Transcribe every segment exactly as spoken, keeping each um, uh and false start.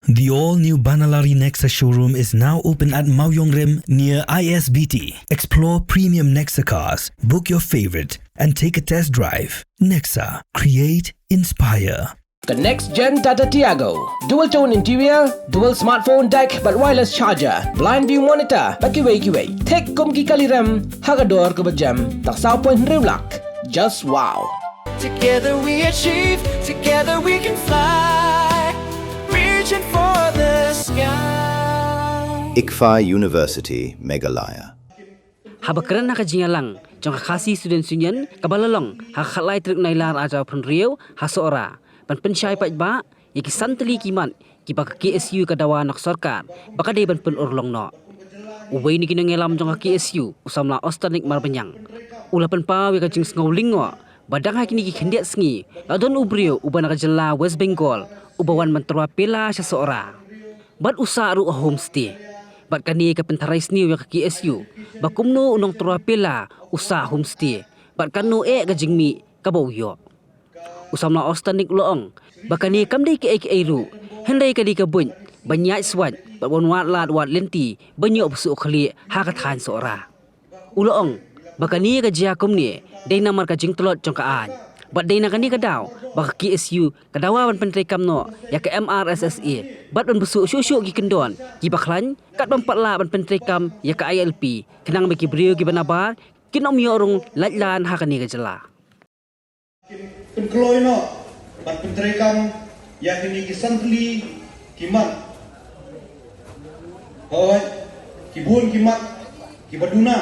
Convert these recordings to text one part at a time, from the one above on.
The all-new Banalari Nexa showroom is now open at Mawiongrim near I S B T. Explore premium Nexa cars, book your favorite, and take a test drive. Nexa, create, inspire. Ka next gen Tata Tiago. Dual tone interior, dual smartphone deck, bad wireless charger, blind view monitor, bad kiwei kiwei. Thik kum ki kali rem, ha ka dor kaba jem, tang saw point hynriew lak. Just wow. Together we achieve, together we can fly. Reaching for the sky. ICFAI University, Meghalaya. Haba kren ha ka jingïalang jong ka Khasi Students' Union kaba la long ha ka khatlai tarik Nailar arhajar arphew hynriew ha Sohra, ban pynshai paidbah ïa ki san tylli ki mat kiba ka K S U ka dawa na ka sorkar ba ka dei ban pynurlong noh. Uwei na ki nongïalam jong ka K S U, u samla Austernick Marbaniang, u la pynpaw ïa ka jingsngew lyngngoh ba dang ha kine ki khyndiat sngi la don u briew uba na ka jylla West Bengal uba wan ban tyrwa pela sha Sohra. Bad u sah ruh ha homestay. Bad kane ka pyntharai sniew ïa ka K S U ba kumno u nongtyrwa pela u sah homestay, bad kano eh ka jingmih kaba u ïoh. U samla Austernick u la ong ba kane kam dei kaei kaei ruh, hynrei ka dei ka buit ban ïaid swait bad ban wad lad wad lynti ban ïoh ba suk khlieh ha ka thaiñ Sohra. U la ong ba kane ka jia kumne dei namar ka jingtlot jong ka aiñ, bad dei na kane ka daw ba ka K S U ka dawa ban pyntreikam noh ïa ka M R S S A bad ban pynbsuh shuh shuh ki kyndon kiba khlaiñ, kat ban pat lah ban pyntreikam ïa ka I L P, khnang ba ki briew kiba nabar kin ym ïoh rung laitlan ha kane ka jylla. Pynkloi noh ban pyntreikam ïa kine ki san tylli ki mat. Hooid, ki bun ki mat kiba duna,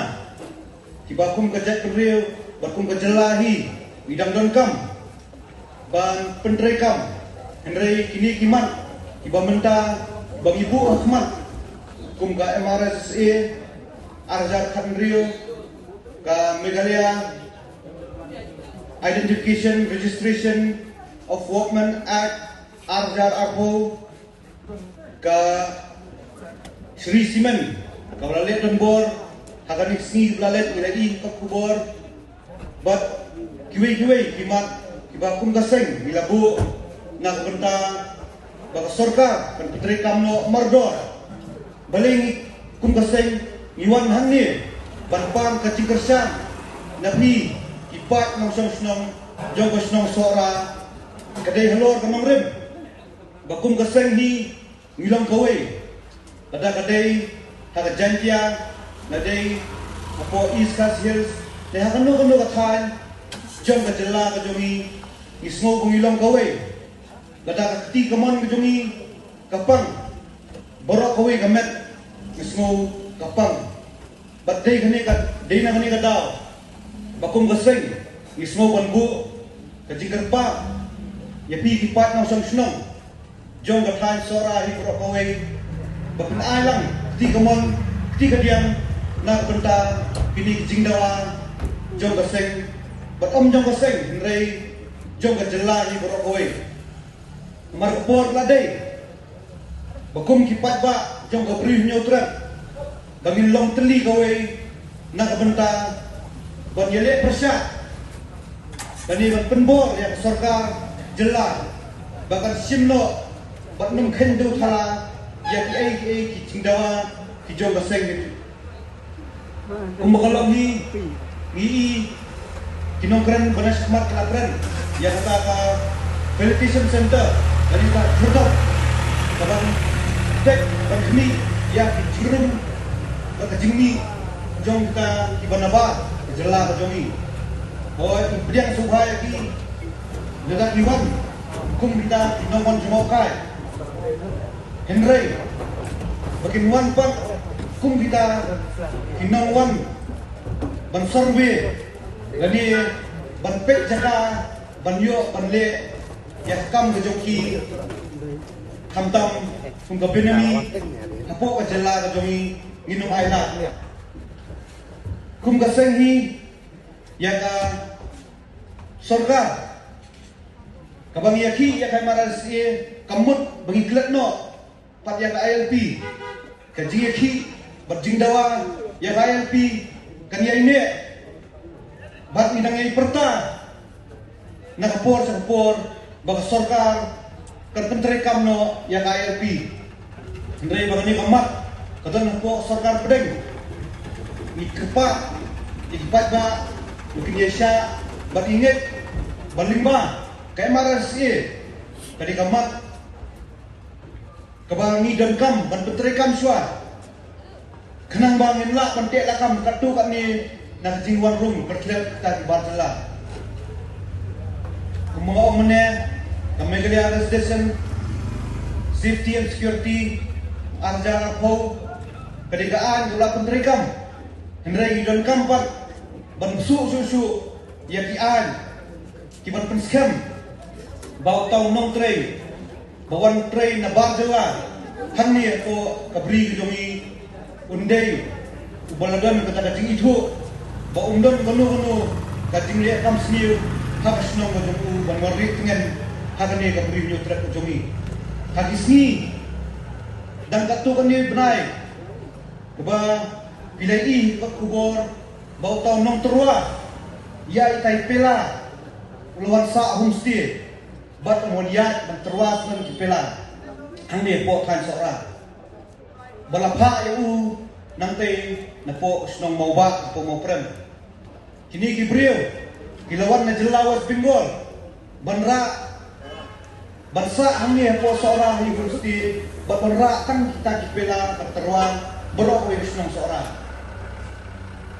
kiba kum ka jaitbynriew bad kum ka jylla hi ngi dang donkam ban pyntreikam. Hynrei kine ki mat kiba mynta ba ngi buh ha khmat, kum ka M R S S A arhajar khathynriew, ka Meghalaya Identification Registration of Workmen Act arhajar arphew, ka Shree Cement kaba la leh donbor ha kane ka sngi ba la leit, ngi la ïohi ha ka khubor, bad kiwei kiwei ki mat kiba kum ka seng ngi la buh na ka bynta ba ka sorkar kan pyntreikam noh mardor. Balei ngi kum ka seng ngi wan hangne ban pan ka jingkyrshan na phi ki paid nongshong shnong jong ka shnong Sohra? Ka dei halor ka nongrim ba kum ka seng hi ngi long kawei. Lada ka dei ha ka Jaintia, lada dei hapoh East Khasi Hills, te ha kano kano ka thaiñ jong ka jylla ka jong ngi, ngi sngew ba ngi long kawei. Lada ka kti kamon ka jong ngi ka pang baroh kawei ka met, ngi sngew ka pang. Bad dei kane ka, dei na kane ka daw ba kum ka seng ngi sngew ban buh ka jingkyrpad ïa phi ki paid nongshong shnong jong ka thaiñ Sohra hi baroh kawei, ba pynai lang kti kamon kti kadiang na ka bynta kine ki jingdawa jong ka seng, bad ym jong ka seng hynrei jong ka jylla hi baroh kawei. Namar ka por la dei ba kum ki paidbah jong ka Bri Hynñiewtrep, ba ngin long tylli kawei na ka bynta ban ïaleh pyrshah lane ban pynbor ïa ka sorkar jylla ba kan shim noh bad nym kheiñ dewthala ïa kiei kiei ki jingdawa ki jong ka seng. Kumba ka long hi, ngi i ki nongkren ba na shakhmat ki la kren ïa kata ka facilitation center, lane ka jhurdop ka ban tek ban khmih ïa ki jingrum bad ka jingmih jong kita kiba nabar ka jylla ka jong ngi. Hooid, ngi pdiang sngewbha ïa ki lada ki wan kum kita ki nongwan jngohkai. Hynrei ba kin wan pat kum kita ki nongwan ban survey lane ban peit jaka ban ïoh ban leh ïa ka kam ka jong ki, khamtam kum ka Benami hapoh ka jylla ka jong ngi, ngin ym ailad. Kum ka seng hi, ïa ka sorkar kaba ngi ïakhih ïa ka M R S S A, ka mut ba ngi klet noh pat ïa ka I L P. Ka jingïakhih bad jingdawa ïa ka I L P kan ïai neh bad ngi dang ïai pyrta na ka por sha ka por ba ka sorkar Kan pyntreikam noh ïa ka I L P. Hynrei ba kane ka mat ka don hapoh sorkar pdeng. Ngi kyrpad ïa ki paidbah ba kin ïa shah bad ïa ngeit ban lyngba ka M R S A. Ka dei ka mat kaba ngi donkam ban pyntreikam shuwa. Khnang ba ngin lah ban teh lakam katto katne na ka jingwan rung kyrkhiat kita ki bar jylla. Kumba nga ong mynne, ka Meghalaya Residential Safety and Security ar hajar arphew ka dei ka aiñ kaba la pyntreikam. Hynrei ngi donkam pat ban bsuh shuh shuh ïa ki aiñ kiban pynskhem ba uta u nongtrei ba wan trei na bar jylla hangne hapoh ka bri ka jong ngi un dei uba la don kata ka jingithuh ba um don kano kano ka jingleh kam sniew ha ka shnong ka jong u ban wan rieh tngen ha kane ka bri Hynñiewtrep ka jong ngi. Ha ki sngi dang katto katne bnai kaba phi la ïohi ha ka khubor ba uta u nongtyrwa ïa itai Pela u la wan sah homestay bad u wan ïaid ban tyrwa snem ki Pela hangne hapoh thaiñ Sohra. Ba la phah ïa u nangtei napoh shnong Mawbah hapoh Mawprem. Kine ki briew ki la wan na jylla West Bengal ban rah ban sah hangne hapoh Sohra ha homestay bad ban rah tang kita ki Pela ban tyrwa baroh kawei ka shnong Sohra.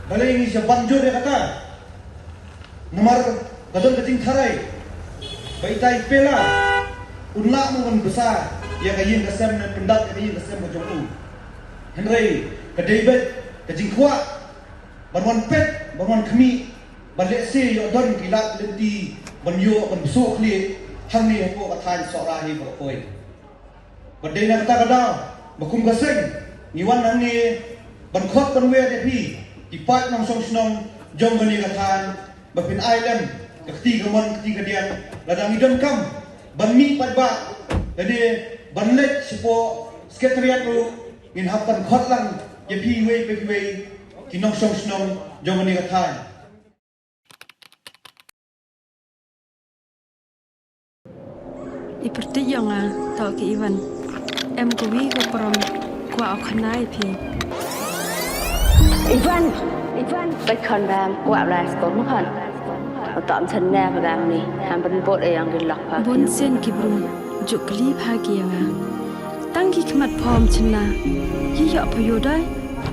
Balei ngi sa ban jur ïa kata? Namar ka don ka jingtharai ba itai Pela un lah mo ban bsa ïa ka ïing ka sem ne pyndap ïa ka ïing ka sem ka jong u. Hynrei ka dei beit ka jingkwah ban wan peit ban wan khmih ban lehse ïoh don ki lad lynti ban ïoh ban bsuh khlieh hangne hapoh ka thaiñ Sohra hi baroh kawei. Bad dei na kata ka daw ba kum ka seng ngi wan hangne ban khot ban wer ïa phi ki paid nongshong shnong jong kane ka thaiñ ba phin ai lem ka kti kamon kti kadiang. Lada ngi donkam ban mih paidbah lane ban leit shapoh Secretariat ruh ngin hap ban khot lang ïa phi iwei pa iwei ki nongshong shnong jong kane ka thaiñ. I pyrthei jong nga, to ki Ivan. Em kawi ka prom kwah u khana ïa phi. Ivan, Ivan, peit khon bam kwah lai sko mo khon. Uta am chen ne ba dang ni, ham ban bot e yang ki lok pha. Bun sien ki bru juk kli pha ki ïa nga. Tang ki khmat phom chen na ki ïoh pha ïoh dai.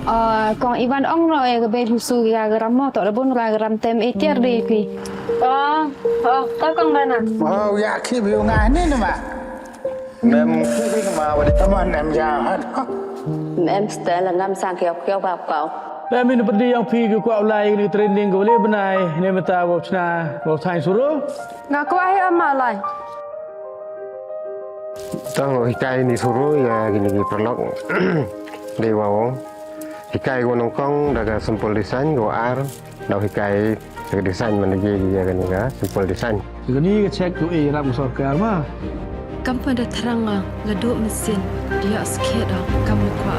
Ah, kong Ivan ong no e ka bei husu ya garam mo to da bun ra garam tem e tiar de pi. Oh, oh, to kong Bana. Oh, ya ki bi nga ni nama. Mem ki bi ma wa de taman em ya ha. Mem stel ngam sang kiau kiau ba kau. Ba min pedi yang pi ki kwah lai ni training ko le benai ne meta wa chna wa thai suru. Nga kwah hi ama lai. Tang hikai ni suru ya kini ki paralok. Dei wawong. Hikai ko nongkong da ka simple design ko ar. Dau hikai da ka design man ye ya kani ka simple design. Kani ka check ko e rap ko sorkar ma. Kam pa da thrang nga la duk mesin. Dia skhet da kam le kwa.